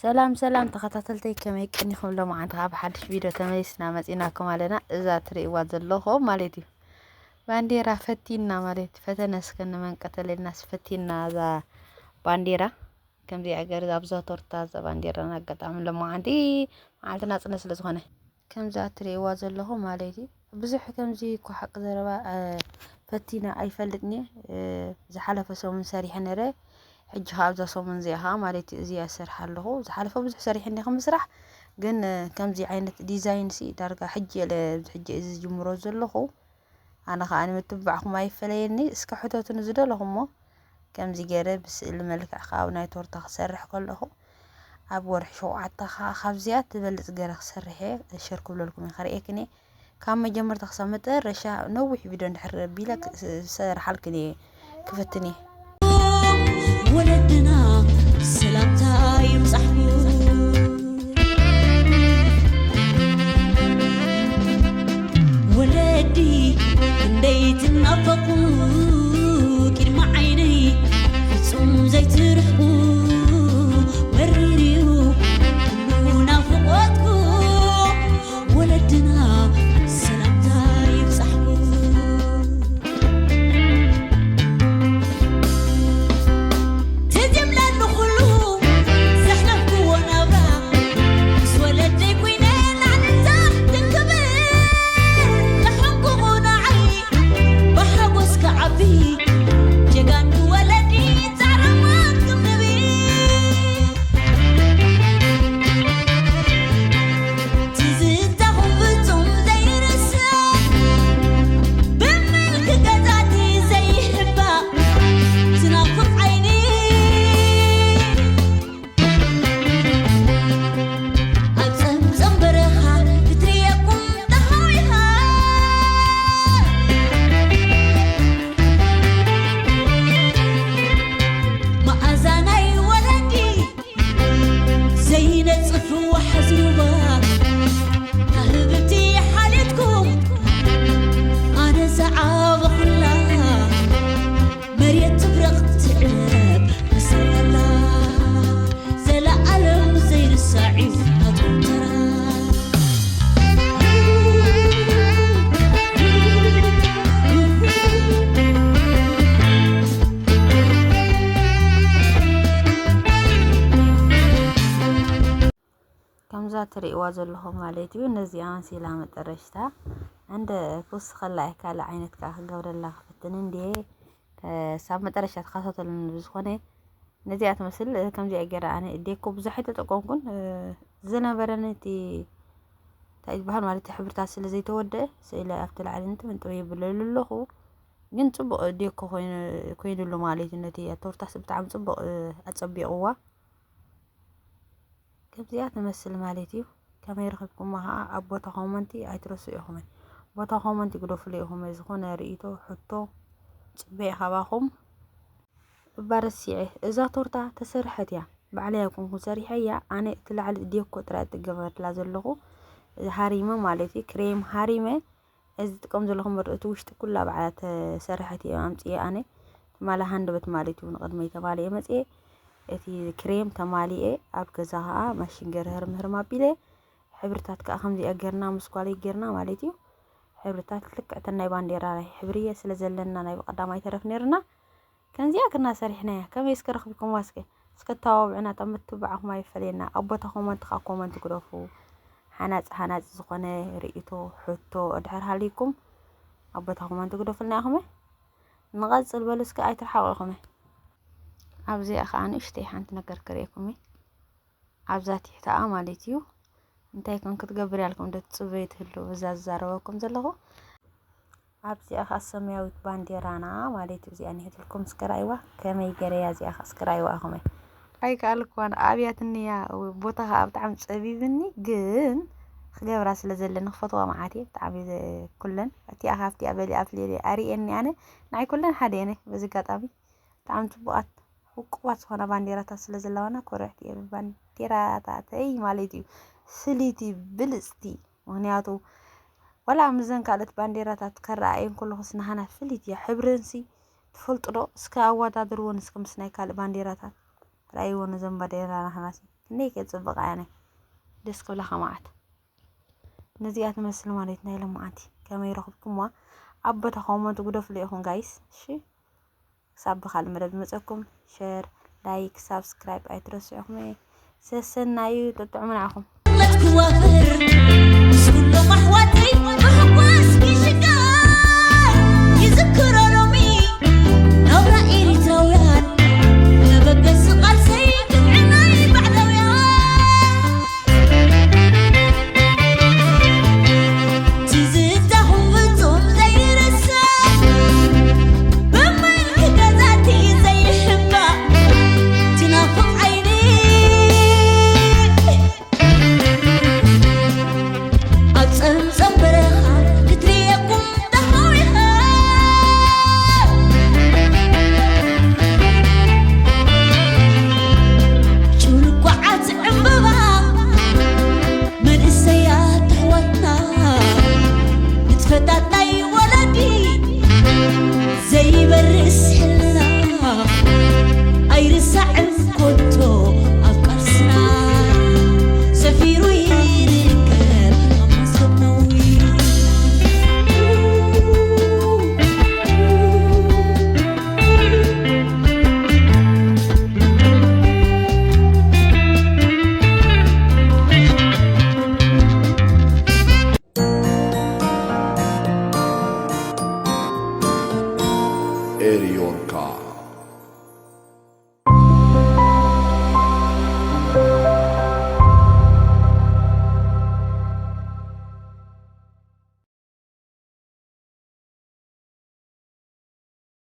ሰላም ሰላም ተኸታተልተይ፣ ከመይ ቀኒኹም? ሎማዓንቲ ካብ ሓድሽ ቪድዮ ተመሊስና መፂናኩም ኣለና። እዛ ትርእይዋ ዘለኹም ማለት እዩ ባንዴራ ፈቲና ማለት እዩ። ፈተነ እስከ ንመን ቀተለልናስ ፈቲና እዛ ባንዴራ። ከምዚኣ ገር ኣብዛ ቶርታ እዛ ባንዴራና ኣጋጣሚ ሎማዓንቲ መዓልቲ ናፅነት ስለ ዝኾነ ከምዛ ትርእይዋ ዘለኹም ማለት እዩ። ብዙሕ ከምዚ እኮ ሓቂ ዘረባ ፈቲነ ኣይፈልጥን እየ። ዝሓለፈ ሰሙን ሰሪሐ ነረ። ሕጂ ከዓ ኣብዛ ሰሙን እዚኣ ከዓ ማለት እዩ እዚኣ ዝሰርሓ ኣለኹ። ዝሓለፈ ብዙሕ ሰሪሐ እኒኹ ምስራሕ፣ ግን ከምዚ ዓይነት ዲዛይን ሲ ዳርጋ ሕጂ እየ ለ-፣ ሕጂ እየ ዝጅምሮ ዘለኹ። ኣነ ከዓ ንምትብባዕኩም ኣይፈለየኒ። እስከ ሕተቱኒ ዝደለኹሞ ከምዚ ገይረ ብስእሊ መልክዕ ከዓ ኣብ ናይ ቶርታ ክሰርሕ ከለኹ ኣብ ወርሒ ሸውዓተ ከዓ ካብዚኣ ትበልፅ ገይረ ክሰርሕ እየ። ሸር ክብለልኩም እየ፣ ከርእየክን እየ። ካብ መጀመርታ ክሳብ መጨረሻ ነዊሕ ቪድዮ እንድሕር ኣቢለ ክ-፣ ዝሰርሓልክን እየ፣ ክፍትን እየ። ወለድና ሰላምታ ይብጻሕኩም። ወለዲ ክንደይ ትናፈቁ፣ ቅድሚ ዓይነይ ፍጹም ዘይትርሕቁ። መሪር እዩ ኩሉ ናፍቆትኩም፣ ወለድና ሰላምታ ይብጻሕኩም። ትዝ ይብለኒ ኩሉ ዘሕለፍክዎ ናብራ፣ ምስ ወለደይ ኮይነ ናዕንታ ትንክብል። ተሓንኩኹ ንዓይ ብሓጎስ ክዓቢ፣ ጀጋኑ ወለዲ ጻዕራማት ክንብል። ትዝታኹም ፍጹም ዘይርሳዕ፣ ብምልኪ ገዛእቲ ዘይሕባእ ትናፍቕ ዓይኒ። ኣብ ጸምጸም በረኻ ክትርእየኩም ተሃዊኻ። መኣዛ ናይ ወለዲ ዘይነጽፍ ዋሕዝ ሩባ፣ ኣህብብቲ ሓልየትኩም ኣነ ዝዓበኹላ፣ መሬት ትብረቕ ትዕረብ ምሳላ፣ ዘለኣለም ዘይርሳዕ እዩ ናትኩም ተራ። ከምዛ ትርእይዋ ዘለኹም ማለት እዩ። ነዚኣ መሲላ መጠረሽታ እንደ ክውስኸላ እየ፣ ካልእ ዓይነት ከዓ ክገብረላ ክፍትን እንድየ። ክሳብ መጠረሽታ ተኸታተሉኒ። ብዝኾነ ነዚኣ ትመስል፣ ከምዚኣ ገይረ ኣነ ዴኮ ብዙሕ ኣይተጠቀምኩን። ዝነበረኒ እቲ እንታይ ዝበሃል ማለት እቲ ሕብርታት ስለ ዘይተወደአ ስእለ ኣብቲ ላዕሊ ንጥብንጥብ የብለሉ ኣለኹ። ግን ጽቡቕ ዴኮ ኮይኑ፣ ኮይኑሉ ማለት እዩ። ነቲ ቶርታስ ብጣዕሚ ጽቡቕ ኣጸቢቕዋ። ከምዚኣ ትመስል ማለት እዩ። ከመይ ረኺብኩማ ኸዓ ኣብ ቦታ ኮመንቲ ኣይትረስዑ ኢኹም። ቦታ ኮመንቲ ግደፉለይ ኢኹም። ዝኾነ ርእይቶ፣ ሕቶ ጽበየ ካባኹም። እባ ረሲዐ፣ እዛ ቶርታ ተሰርሐት እያ። ባዕለይ ኣይኮንኩን ሰሪሐያ። ኣነ እቲ ላዕሊ ዴኮ ጥራይ እጥገመላ ዘለኹ። እዚ ሃሪመ ማለት እዩ። ክሬም ሃሪመ። እዚ ዝጥቀም ዘለኹም በር-፣ እቲ ውሽጢ ኩላ ባዕላ ተሰርሐት እየ ኣምጽኤ ኣነ። ትማሊ ሃንደበት ማለት እዩ ንቕድመይ ተማሊኤ መጽኤ። እቲ ክሬም ተማሊኤ ኣብ ገዛ ኸዓ ማሽን ገይረ ህርም ህርም ኣቢለ። ሕብርታት ከኣ ከምዚኣ ጌርና ምስ ጓለይ ጌርና ማለት እዩ። ሕብርታት ልክዕ እተን ናይ ባንዴራ ናይ ሕብሪ እየ ስለ ዘለና ናይ ብቐዳማይ ተረፍ ኔርና። ከምዚኣ ግና ሰሪሕናያ። ከመይ እስከ ረኽብኩምዋ እስከ? እስከ ተባብዑና፣ እታ ምትብባዕኩም ኣይፈለየና። ኣብ ቦታ ኮመንት ከኣ ኮመንት ግደፉ። ሃናጺ ሃናጺ ዝኾነ ርእይቶ፣ ሕቶ፣ ድሕር ሃልይኩም ኣብ ቦታ ኮመንት ግደፉልና ኢኹም። ንቐጽል በሉ እስከ ኣይትርሓቑ ኢኹም። ኣብዚኣ ከኣ ንእሽተይ ሓንቲ ነገር ክርእየኩም እየ። ኣብዛ ትሕተኣ ማለት እዩ። እንታይ ኮን ክትገብር ያልኩም ዶ ትጽበዩ ትህልው፣ እዛ ዝዛረበኩም ዘለኹ። ኣብዚኣ ኸኣ ሰማያዊት ባንዴራና ማለት እዩ። እዚኣ እኒሄትልኩም እስከ ራእይዋ፣ ከመይ ገረያ እዚኣ ኸኣ እስከ ራእይዋ ኢኹም። ኣይከኣልኩዋን፣ ኣብያትኒ እያ፣ ቦታ ኸኣ ብጣዕሚ ጸቢብኒ፣ ግን ክገብራ ስለ ዘለኒ ክፈትዋ መዓት እየ፣ ብጣዕሚ እየ ዘ-፣ ኩለን፣ እቲኣ ካብቲኣ በሊኣ ኣፍልየ ኣርእየኒ ኣነ፣ ንዓይ ኩለን ሓደ እየን፣ በዚ ኣጋጣሚ ብጣዕሚ ጽቡቓት። ውቁባት ዝኾና ባንዴራታት ስለ ዘለዋና ኮርዕቲ እየ ብባንዴራታተይ ማለት እዩ። ፍልይቲ፣ ብልጽቲ። ምኽንያቱ ዋላ ምስዘን ካልኦት ባንዴራታት ከረኣየን ከለኹስ ናህና ፍልይቲ እያ። ሕብረንሲ ትፈልጡ ዶ? እስከ ኣወዳድርወን እስከ ምስ ናይ ካልእ ባንዴራታት። ረኣይዎ ነዘን ባንዴራ ናህናሲ። እንዴ ከጽብቕ ኣነ ደስ ክብላ ከማዓት ነዚኣ ትመስል ማለት ናይ ለማዓንቲ ከመይ ረኽብኩምዋ? ኣብ ቦታ ኮመንት ግደፉሉ ኢኹም ጋይስ። እሺ ክሳብ ብኻልእ መደብ ዝመፀኩም ሸር፣ ላይክ፣ ሳብስክራይብ ኣይትረስዑኹም። ሰሰናዩ ጥጥዑም ንዓኹም። መትክዋፍር ምስ ኩሎም ኣሕዋተይ